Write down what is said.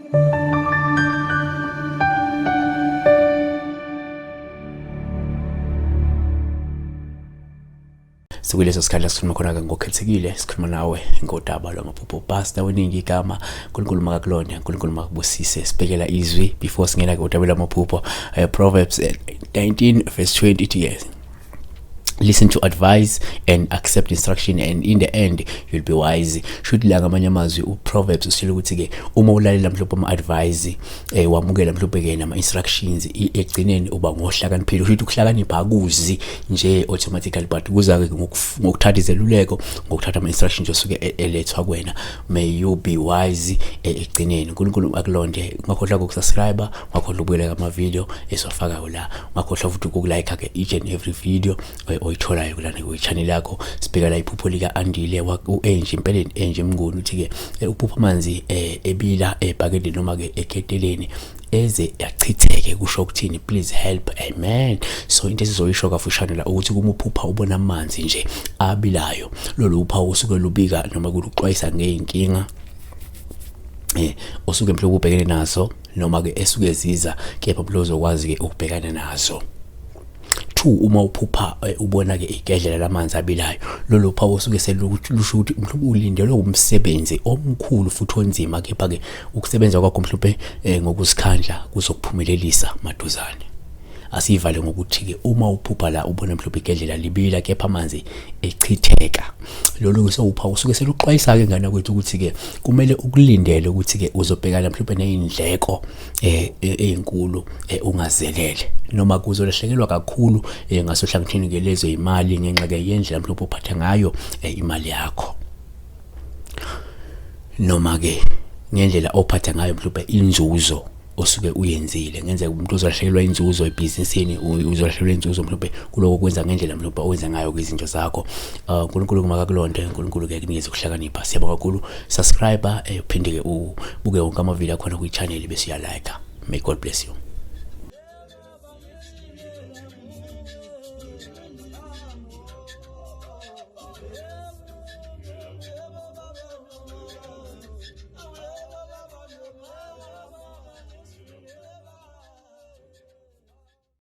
Sikuleso sikhathi la sikhuluma khona-ke ngokukhethekile, sikhuluma nawe ngodaba lwamaphupho. Pastor weningi igama, uNkulunkulu makakulonde, uNkulunkulu makakubusise. Sibhekela izwi before singena-ke udaba lwamaphupho. Proverbs 19 verse 20 ithi-ke, listen to advice and accept instruction and in the end you'll be wise. Shuthi la ngamanye amazwi uProverbs usitshela ukuthi-ke uma ulalela mhlawumbe ama-advice, wamukela mhlawumbe ke nama-instructions, ekugcineni uba ngohlakaniphile. Usho ukuthi ukuhlakanipha akuzi nje automatically, but kuza-ke ngokuthatha izeluleko, ngokuthatha ama-instructions osuke elethwa kuwena. May you be wise ekugcineni. uNkulunkulu akulonde. Ungakhohlwa ukusubscribe, ungakhohlwa ukubukela ama-video esiwafakayo la, ungakhohlwa futhi ukulike-ke each and every video oyitholayo kulana kwi-channel yakho. Sibheka la iphupho lika-Andile u-Angie, impeleni Angie Mnguni, uthi-ke uphupha amanzi ebila ebhakedeni noma-ke eketeleni eze yachitheke, kusho ukuthini? Please help. Amen. So into esizoyisho kafushane la ukuthi kuma uphupha ubona amanzi nje abilayo, lolu uphawu usuke lubika noma kuluxwayisa ngey'nkinga osuke mhlawumbe ubhekene nazo noma ke esuke ziza, kepha mhlawumbe uzokwazi ke ukubhekana nazo. Two, uma uphupha ubona ke igedlela lamanzi abilayo, lolo phawu osuke selusho ukuthi mhlawumbe ulindelwe umsebenzi omkhulu futhi onzima, kepha ke ukusebenza kwakho mhlawumbe ngokuzikhandla kuzokuphumelelisa maduzane. Asivale ngokuthi ke uma uphupha la ubona mhlawumbe igedlela libila kepha amanzi echitheka, lolu sewuphawu usuke seluxwayisa ke ngane kwethu ukuthi ke kumele ukulindele ukuthi ke uzobhekana mhlawumbe nezindleko ezinkulu ungazelele, noma kuzolahlekelwa kakhulu ngasohlangothini ke lezo imali ngenxa ke yendlela mhlawumbe uphatha ngayo imali yakho, noma ke ngendlela ophatha ngayo mhlawumbe inzuzo osuke uyenzile. Ngenzeka umuntu uzolahlekelwa inzuzo ebhizinisini, uzolahlekelwa inzuzo mhlawumbe kuloko kwenza ngendlela mhlawumbe owenza ngayo izinto zakho. uNkulunkulu makakulonde, uNkulunkulu ke kunikeze ukuhlakanipha. Siyabonga kakhulu. Subscribe, uphinde ke ubuke wonke ama-video akhona kwi-channel bese uyalike. May God bless you.